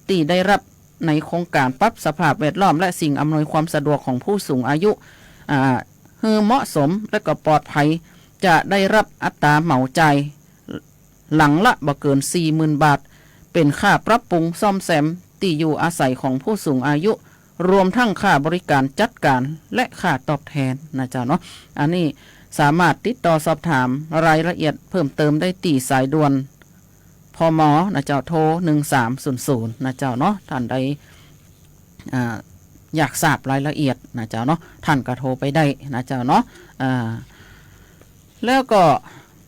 ตี้ได้ฮับ ในโครงก๋านปรับสภาพแวดล้อมและสิ่งอำนวยความสะดวกของผู้สูงอายุ อ่า หื้อเหมาะสมและก็ปลอดภัย จะได้ฮับอัตราเหมาจ่ายหลังละบ่เกินสี่หมื่นบาท เป๋นค่าปรับปรุงซ่อมแซมตี้อยู่อาศัยของผู้สูงอายุ รวมทั้งค่าบริการจัดก๋านและค่าตอบแทนนะเจ้าเนาะ อันนี้สามารถติดต่อสอบถามรายละเอียดเพิ่มเติมได้ตี้สายด่วน พม นะเจ้า โทร หนึ่งสามศูนย์ศูนย์ นะเจ้าเนาะ ต้านใด อ่า อยากทราบรายละเอียดนะเจ้าเนาะ ต้านก็โทรไปได้นะเจ้าเนาะ อ่า แล้วก็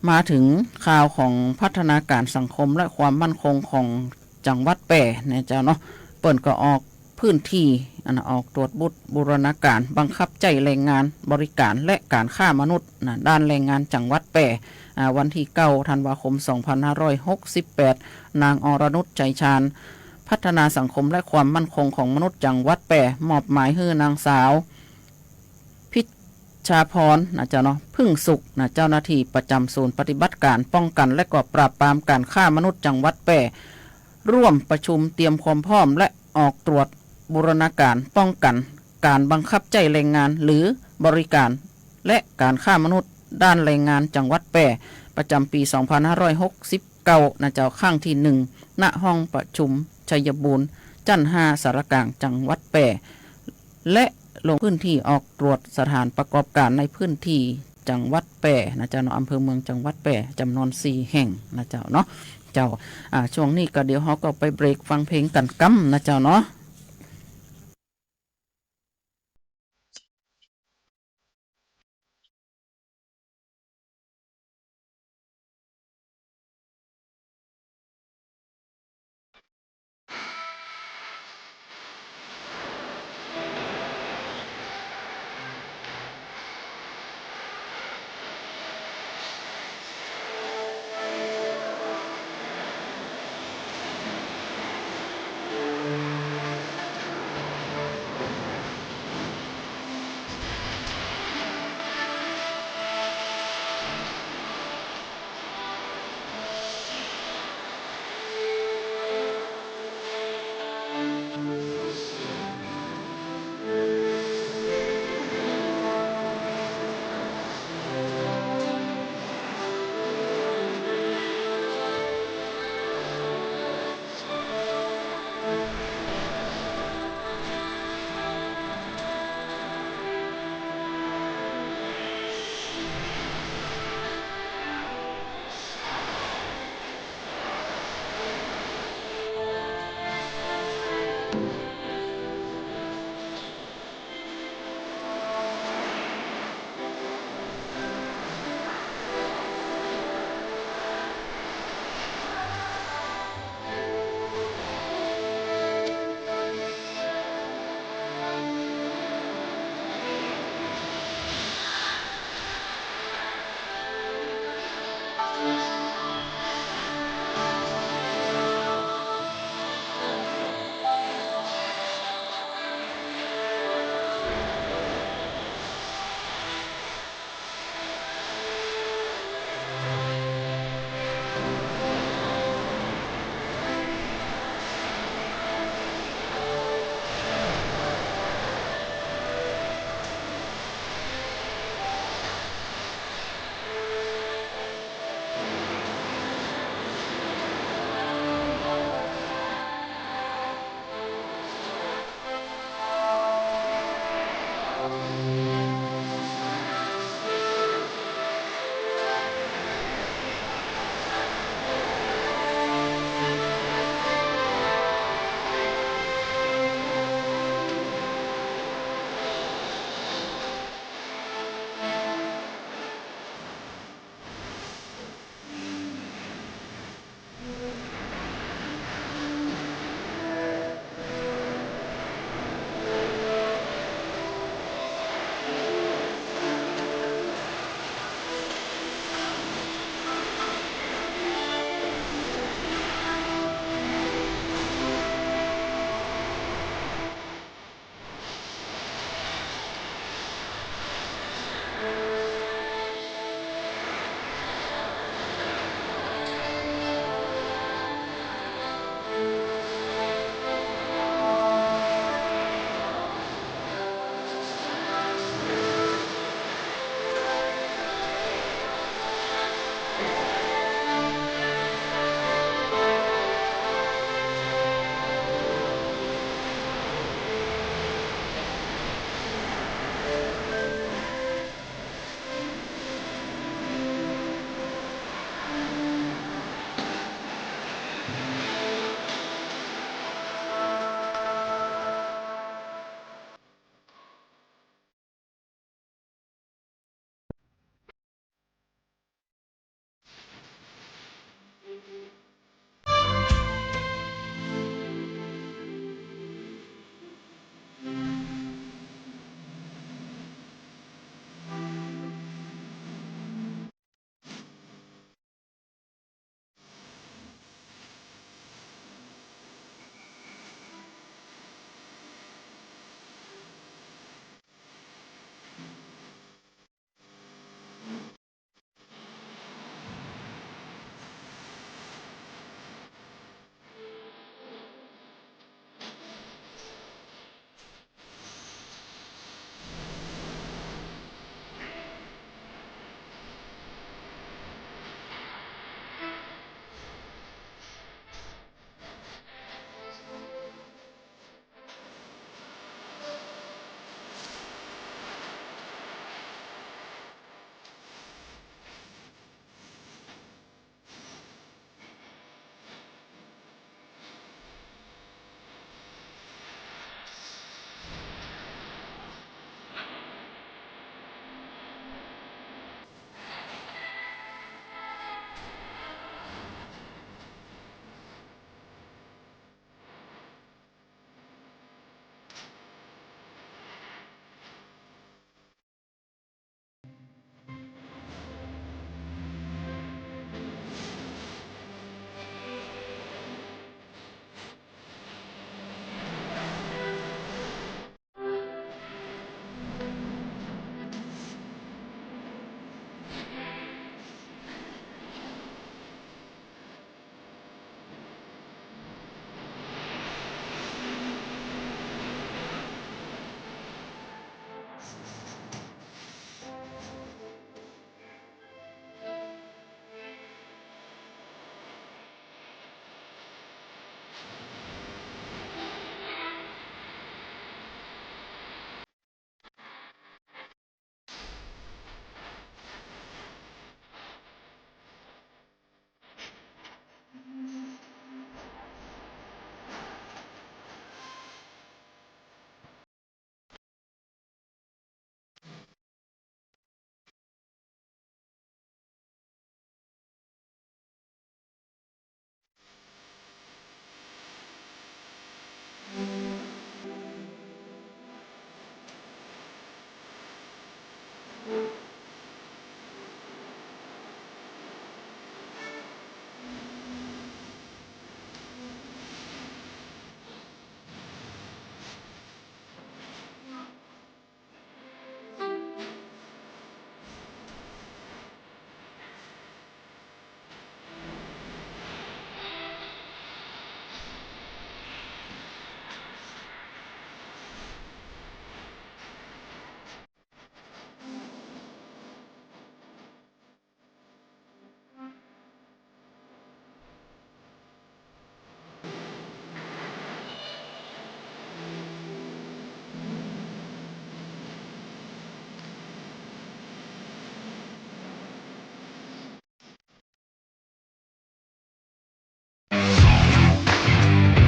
มาเถิงข่าวของพัฒนาก๋านสังคมและความมั่นคงของจังหวัดแป้นะเจ้าเนาะ เปิ้นก็ออก พื้นตี้ อันน่ะ ออกตรวจบุดบูรณาก๋านบังคับใจ๊แรงงานบริการและก๋านค้ามนุษย์นะ ด้านแรงงานจังหวัดแป้ อ่า วันตี้เก้าธันวาคมสองพันห้าร้อยหกสิบแปด นางอรนุช ชัยชาญ พัฒนาสังคมและความมั่นคงของมนุษย์จังหวัดแป้ มอบหมายหื้อนางสาว พิชชาพรนะเจ้าเนาะ ผึ้งสุขนะ เจ้าหน้าตี้ประจ๋ำศูนย์ปฏิบัติก๋านป้องกั๋นและก็ปราบปรามก๋านค้ามนุษย์จังหวัดแป้ ร่วมประชุมเตรียมความพร้อมและออกตรวจบูรณาก๋านป้องกั๋นก๋านบังคับใจ๊แรงงานหรือบริการ และก๋านค้ามนุษย์ด้านแรงงานจังหวัดแป้ ประจ๋ำปี๋สองพันห้าร้อยหกสิบเก้านะเจ้า ครั้งตี้หนึ่ง ณ ห้องประชุมชัยบูรณ์ จั๊นห้า ศาลาก๋างจังหวัดแป้ และลงพื้นตี้ออกตรวจสถานประกอบก๋านในพื้นตี้จังหวัดแป้นะเจ้าเนาะ อำเภอเมืองจังหวัดแป้ จ๋ำนวนสี่แห่งนะเจ้าเนาะ เจ้า อ่า ช่วงนี้ก็เดี๋ยวเฮาก็ไปเบรกฟังเพลงกั๋นกำนะเจ้าเนาะ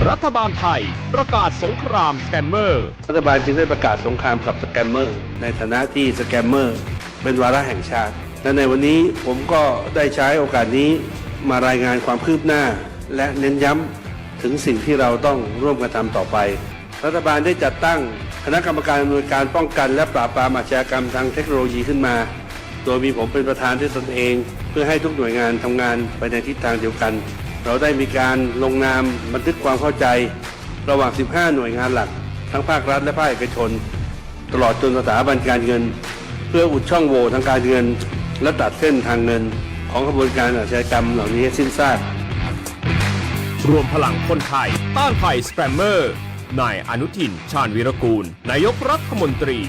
รัฐบาลไทยประกาศสงครามสแกมเมอร์ รัฐบาลจึงได้ประกาศสงครามกับสแกมเมอร์ ในฐานะที่สแกมเมอร์เป็นวาระแห่งชาติ และในวันนี้ผมก็ได้ใช้โอกาสนี้มารายงานความคืบหน้า และเน้นย้ำถึงสิ่งที่เราต้องร่วมกันทำต่อไป รัฐบาลได้จัดตั้งคณะกรรมการอำนวยการป้องกันและปราบปรามอาชญากรรมทางเทคโนโลยีขึ้นมา โดยมีผมเป็นประธานด้วยตนเอง เพื่อให้ทุกหน่วยงานทำงานไปในทิศทางเดียวกัน เราได้มีการลงนามบันทึกความเข้าใจ ระหว่าง สิบห้า หน่วยงานหลัก ทั้งภาครัฐและภาคเอกชน ตลอดจนสถาบันการเงิน เพื่ออุดช่องโหว่ทางการเงิน และตัดเส้นทางเงิน ของขบวนการอาชญากรรมเหล่านี้ให้สิ้นซาก รวมพลังคนไทยต้านภัยสแกมเมอร์ นายอนุทิน ชาญวีรกูล นายกรัฐมนตรี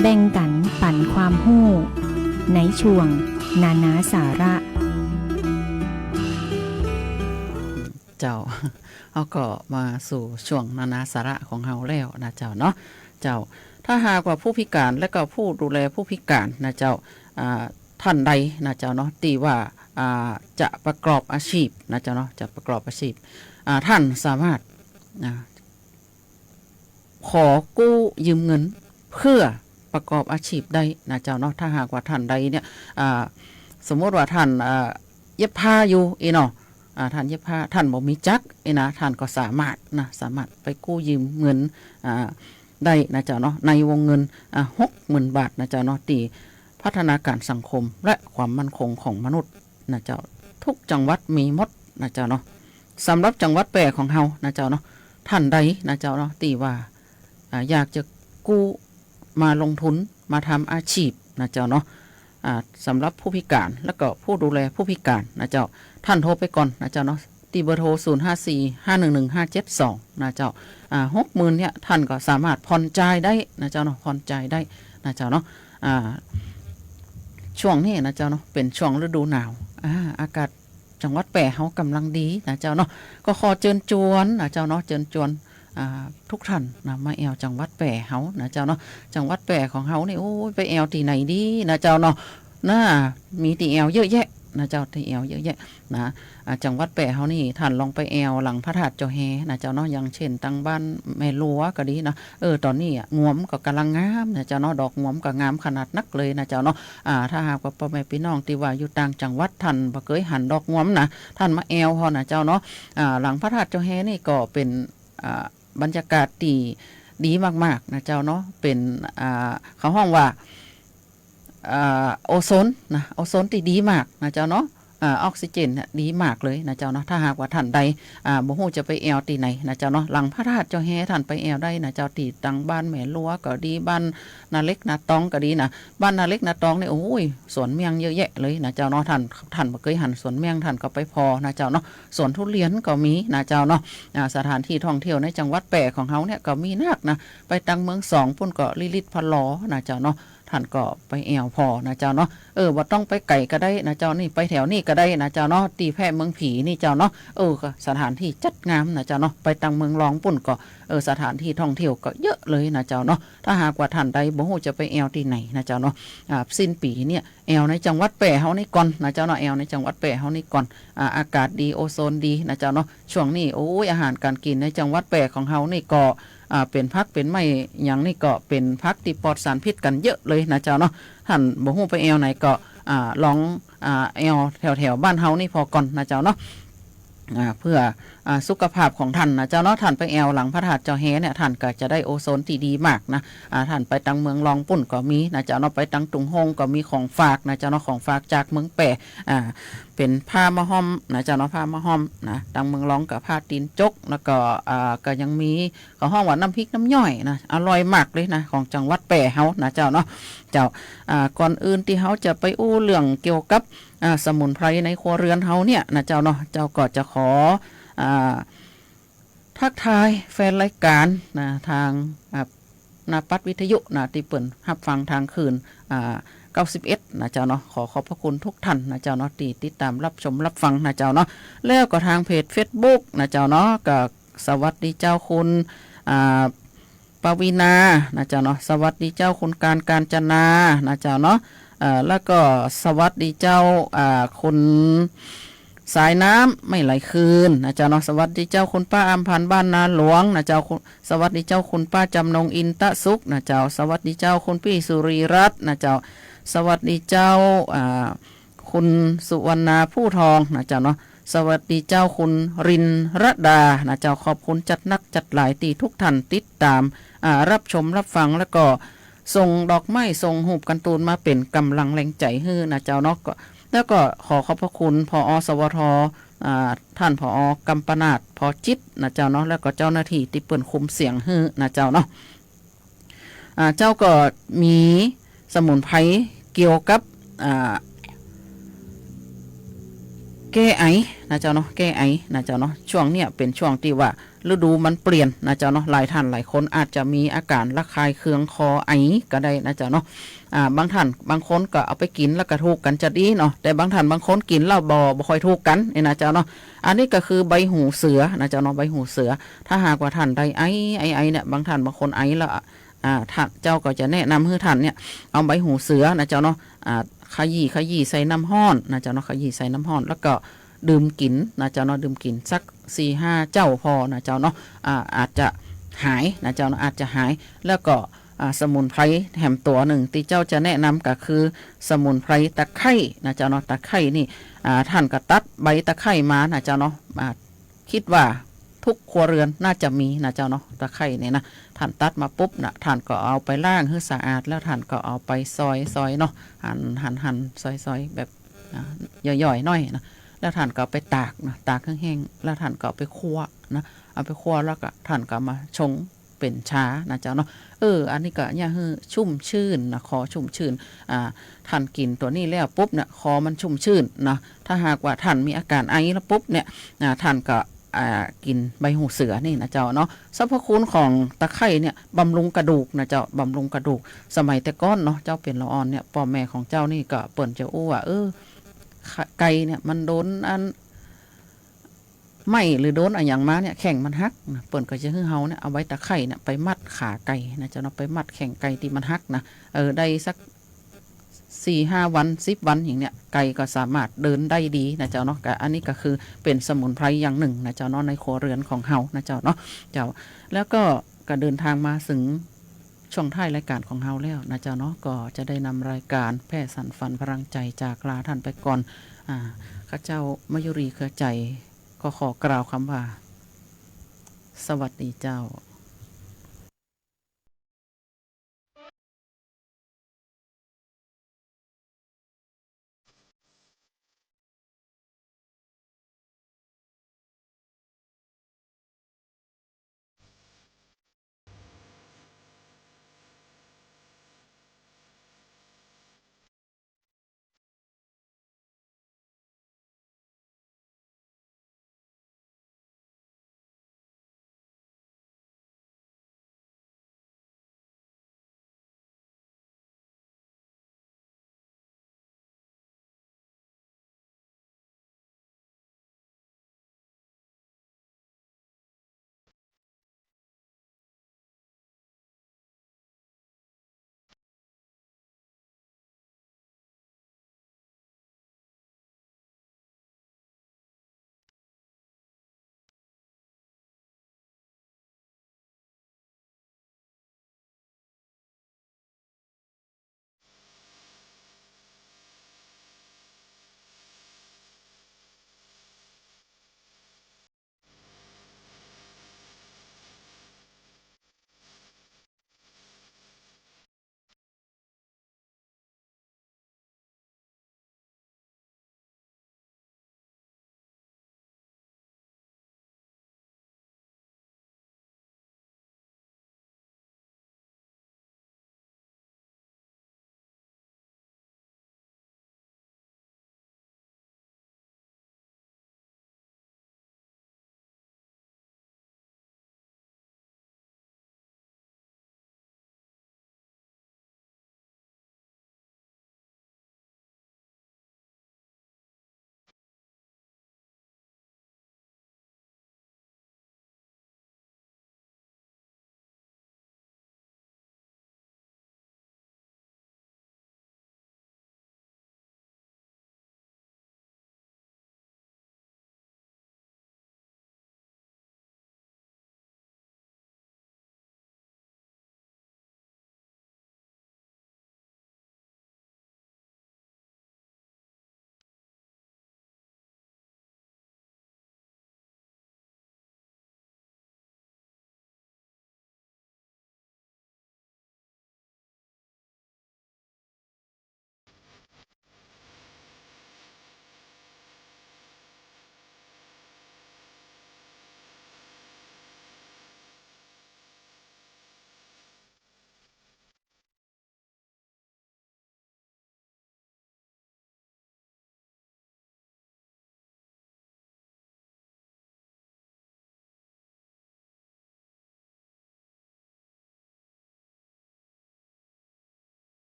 แบ่งกั๋นปั๋นความฮู้ ในช่วงนานาสาระ เจ้า เฮาก็มาสู่ช่วงนานาสาระของเฮาแล้วนะเจ้าเนาะ เจ้า ถ้าหากว่าผู้พิการและก็ผู้ดูแลผู้พิการนะเจ้า อ่า ท่านใดนะเจ้าเนาะ ตี้ว่า อ่า จะประกอบอาชีพนะเจ้าเนาะ จะประกอบอาชีพ อ่า ท่านสามารถ อ่า ขอกู้ยืมเงินเพื่อประกอบอาชีพได้นะเจ้าเนาะ ถ้าหากว่าท่านใดเนี่ย อ่า สมมุติว่าท่าน อ่า เย็บผ้าอยู่อี้เนาะ อ่า ท่านเย็บผ้า ท่านบ่มีจักรอี้นะ ท่านก็สามารถนะ สามารถไปกู้ยืมเงิน อ่า ได้นะเจ้าเนาะ ในวงเงิน อ่า หกหมื่นบาทนะเจ้าเนาะ ตี้พัฒนาการสังคมและความมั่นคงของมนุษย์นะเจ้า ทุกจังหวัดมีหมดนะเจ้าเนาะ สำหรับจังหวัดแป้ของเฮานะเจ้าเนาะ ท่านใดนะเจ้าเนาะ ตี้ว่า อ่า อยากจะกู้มาลงทุน มาทำอาชีพนะเจ้าเนาะ อ่า สำหรับผู้พิการ แล้วก็ผู้ดูแลผู้พิการนะเจ้า ท่านโทรไปก่อนนะเจ้าเนาะ ตี้เบอร์โทร ศูนย์ห้าสี่ ห้าหนึ่งหนึ่ง ห้าเจ็ดสอง นะเจ้า อ่า หกหมื่นเนี่ย ท่านก็สามารถผ่อนจ่ายได้นะเจ้าเนาะ ผ่อนจ่ายได้นะเจ้าเนาะ อ่า ช่วงนี้นะเจ้าเนาะ เป๋นช่วงฤดูหนาว อ่า อากาศจังหวัดแป้เฮาก่ำลังดีนะเจ้าเนาะ ก็ขอเจิญจวนนะเจ้าเนาะ เจิญจวน อ่า ทุกท่านนะ มาแอ่วจังหวัดแป้เฮานะเจ้าเนาะ จังหวัดแป้ของเฮานี่ โอ้ย ไปแอ่วตี้ไหนดีนะเจ้าเนาะ น่า มีตี้แอ่วเยอะแยะนะเจ้า ตี้แอ่วเยอะแยะนะ อ่า จังหวัดแป้เฮานี่ ท่านลองไปแอ่วหลังพระธาตุเจ้าแฮนะเจ้าเนาะ อย่างเช่น ตังบ้านแม่ลัวก็ดีนะ เออ ต๋อนนี้อะ งวมก็ก่ำลังงามนะเจ้าเนาะ ดอกงวมก็งามขนาดนักเลยนะเจ้าเนาะ อ่า ถ้าหากว่าป้อแม่ปี้น้องตี้ว่าอยู่ต่างจังหวัด ท่านบ่เกยหันดอกงวมนะ ท่านมาแอ่วเฮานะเจ้าเนาะ อ่า หลังพระธาตุเจ้าแฮนี่ก็เป๋น อ่า บรรยากาศตี้ดีมากๆ นะเจ้าเนาะ เป๋น อ่า เขาฮ้องว่า อ่า โอโซนนะ โอโซนตี้ดีมากนะเจ้าเนาะ อ่า ออกซิเจนเนี่ยดีมากเลยนะเจ้าเนาะ ถ้าหากว่าท่านใด อ่า บ่ฮู้จะไปแอ่วตี้ไหนนะเจ้าเนาะ หลังพระธาตุเจ้าแฮท่านไปแอ่วได้นะเจ้า ตี้ตังบ้านแม่ลัวก็ดี บ้านนาเล็กนาตองก็ดีนะ บ้านนาเล็กนาตองนี่ โอ้ย สวนเมี่ยงเยอะแยะเลยนะเจ้าเนาะ ท่าน ท่านบ่เกยหันสวนเมี่ยง ท่านก็ไปผ่อนะเจ้าเนาะ สวนทุเรียนก็มีนะเจ้าเนาะ อ่า สถานที่ท่องเที่ยวในจังหวัดแป้ของเฮาเนี่ยก็มีนักนะ ไปตังเมืองสองปุ้นก็ลิลิตพะลอนะเจ้าเนาะ ท่านก็ไปแอ่วผ่อนะเจ้าเนาะ เออ บ่ต้องไปไก๋ก็ได้นะเจ้า นี่ไปแถวนี้ก็ได้นะเจ้าเนาะ ตี้แพร่เมืองผีนี่เจ้าเนาะ เออ ก็สถานที่จัดงามนะเจ้าเนาะ ไปตังเมืองรองปุ้นก็ เออ สถานที่ท่องเที่ยวก็เยอะเลยนะเจ้าเนาะ ถ้าหากว่าท่านใดบ่ฮู้จะไปแอ่วตี้ไหนนะเจ้าเนาะ อ่า สิ้นปี๋เนี่ย แอ่วในจังหวัดแป้เฮานี่ก่อนนะเจ้าเนาะ แอ่วในจังหวัดแป้เฮานี่ก่อน อ่า อากาศดี โอโซนดีนะเจ้าเนาะ ช่วงนี้ โอ้ย อาหารก๋านกิ๋นในจังหวัดแป้ของเฮานี่ก็ อ่า เป๋นผักเป๋นไม้หยังนี่ก็เป๋นผักตี้ปลอดสารพิษกั๋นเยอะเลยนะเจ้าเนาะ ท่านบ่ฮู้ไปแอ่วไหนก็ อ่า ลอง อ่า แอ่วแถวๆ บ้านเฮานี่ผ่อก่อนนะเจ้าเนาะ อ่า เพื่อ อ่า สุขภาพของท่านนะเจ้าเนาะ ท่านไปแอ่วหลังพระธาตุเจ้าแฮเนี่ย ท่านก็จะได้โอโซนตี้ดีมากนะ อ่า ท่านไปตังเมืองรองปุ้นก็มีนะเจ้าเนาะ ไปตังตุงโฮงก็มีของฝากนะเจ้าเนาะ ของฝากจากเมืองแป้ อ่า เป๋นผ้ามะฮ่อมนะเจ้าเนาะ ผ้ามะฮ่อมนะ ตังเมืองรองก็ผ้าตี๋นจก แล้วก็ อ่า ก็ยังมี เขาฮ้องว่าน้ำพริกน้ำย่อยนะ อร่อยมากเลยนะ ของจังหวัดแป้เฮานะเจ้าเนาะ เจ้า อ่า ก่อนอื่นตี้เฮาจะไปอู้เรื่องเกี่ยวกับ อ่า สมุนไพรในครัวเรือนเฮาเนี่ยนะเจ้าเนาะ เจ้าก็จะขอ อ่า ทักทายแฟนรายก๋านนะ ตาง อ่า หน้าปัดวิทยุนะ ตี้เปิ้นฮับฟังตางคลื่น อ่า เก้าสิบเอ็ด นะเจ้าเนาะ ขอขอบพระคุณทุกท่านนะเจ้าเนาะ ตี้ติดต๋ามรับชมรับฟังนะเจ้าเนาะ แล้วก็ตางเพจเฟซบุ๊กนะเจ้าเนาะ ก็สวัสดีเจ้าคุณ อ่า ปวีณานะเจ้าเนาะ สวัสดีเจ้าคุณการ กาญจนานะเจ้าเนาะ อ่า แล้วก็สวัสดีเจ้า อ่า คุณสายน้ำไม่ไหลคืนนะเจ้าเนาะ สวัสดีเจ้าคุณป้าอำพันธ์บ้านนาหลวงนะเจ้า คุณ สวัสดีเจ้าคุณป้าจำนงอินตะสุขนะเจ้า สวัสดีเจ้าคุณปี้สุรีรัตน์นะเจ้า สวัสดีเจ้า อ่า คุณสุวรรณาผู้ทองนะเจ้าเนาะ สวัสดีเจ้าคุณรินรดานะเจ้า ขอบคุณจัดนักจัดหลายตี้ทุกท่านติดตาม อ่า รับชมรับฟัง แล้วก็ส่งดอกไม้ส่งฮูปการ์ตูนมาเป๋นก๋ำลังแรงใจ๋หื้อนะเจ้าเนาะ ก็ แล้วก็ขอขอบพระคุณ ผอ.สวท. อ่า ท่าน ผอ. กำปนาท พอจิตนะเจ้าเนาะ แล้วก็เจ้าหน้าตี้ตี้เปิ้นคุมเสียงหื้อนะเจ้าเนาะ อ่า เจ้าก็มีสมุนไพรเกี่ยวกับ อ่า แก้ไอนะเจ้าเนาะ แก้ไอนะเจ้าเนาะ ช่วงเนี้ยเป๋นช่วงตี้ว่าฤดูมันเปลี่ยนนะเจ้าเนาะ หลายท่านหลายคนอาจจะมีอาก๋านระคายเคืองคอไอก็ได้นะเจ้าเนาะ อ่า บางท่านบางคนก็เอาไปกิ๋นแล้วก็ถูกกั๋นจะดีเนาะ แต่บางท่านบางคนกิ๋นแล้วบ่ บ่ค่อยถูกกั๋นนี่นะเจ้าเนาะ อันนี้ก็คือใบหูเสือนะเจ้าเนาะ ใบหูเสือ ถ้าหากว่าท่านใดไอ ไอ ไอเนี่ย บางท่านบางคนไอแล้ว อ่า อ่า ท่าน เจ้าก็จะแนะนำหื้อท่านเนี่ย เอาใบหูเสือนะเจ้าเนาะ อ่า ขยี้ ขยี้ใส่น้ำฮ้อนนะเจ้าเนาะ ขยี้ใส่น้ำฮ้อน แล้วก็ดื่มกิ๋นนะเจ้าเนาะ ดื่มกิ๋นสักสี่ห้าเจ้าผ่อนะเจ้าเนาะ อ่า อาจจะหายนะเจ้าเนาะ อาจจะหาย แล้วก็ อ่า สมุนไพรแหมตั๋วนึ่งตี้เจ้าจะแนะนำก็คือสมุนไพรตะไคร้นะเจ้าเนาะ ตะไคร้นี่ อ่า ท่านก็ตัดใบตะไคร้มานะเจ้าเนาะ อ่า คิดว่าทุกครัวเรือนน่าจะมีนะเจ้าเนาะ ตะไคร้เนี่ยนะ ท่านตัดมาปุ๊บนะ ท่านก็เอาไปล้างหื้อสะอาด แล้วท่านก็เอาไปซอย ซอยเนาะ หั่น หั่น หั่น ซอย ซอยแบบ อ่า ย่อยๆ หน้อยนะ แล้วท่านก็เอาไปตากนะ ตากหื้อแห้ง แล้วท่านก็เอาไปคั่วนะ เอาไปคั่วแล้วก็ท่านก็เอามาชงเป๋นชานะเจ้าเนาะ เออ อันนี้ก็เยียะหื้อชุ่มชื่นนะ คอชุ่มชื่น อ่า ท่านกิ๋นตั๋วนี้แล้วปุ๊บเนี่ย คอมันชุ่มชื่นนะ ถ้าหากว่าท่านมีอาก๋านไอแล้วปุ๊บเนี่ย อ่า ท่านก็ อ่า กิ๋นใบหูเสือนี่นะเจ้าเนาะ สรรพคุณของตะไคร้เนี่ยบำรุงกระดูกนะเจ้า บำรุงกระดูก สมัยแต่ก่อนเนาะ เจ้าเป๋นละอ่อนเนี่ย ป้อแม่ของเจ้านี่ก็เปิ้นจะอู้ว่า เออ ไก่เนี่ยมันโดนอัน ไหม้หรือโดนอะหยังมาเนี่ย แข้งมันหักนะ เปิ้นก็จะหื้อเฮาเนี่ย เอาใบตะไคร้เนี่ยไปมัดขาไก่นะเจ้าเนาะ ไปมัดแข้งไก่ตี้มันหักนะ เออ ได้สักสี่ห้าวัน สิบวันอย่างเนี้ย ไก่ก็สามารถเดินได้ดีนะเจ้าเนาะ ก็อันนี้ก็คือเป๋นสมุนไพรอย่างนึ่งนะเจ้าเนาะ ในครัวเรือนของเฮานะเจ้าเนาะ เจ้า แล้วก็ ก็เดินทางมาเถิงช่วงท้ายรายก๋านของเฮาแล้วนะเจ้าเนาะ ก็จะได้นำรายก๋านแพร่สรรฝันพลังใจจากลาท่านไปก่อน อ่า ข้าเจ้ามายุรีเครือใจ๋ ก็ขอกล่าวกำว่า สวัสดีเจ้า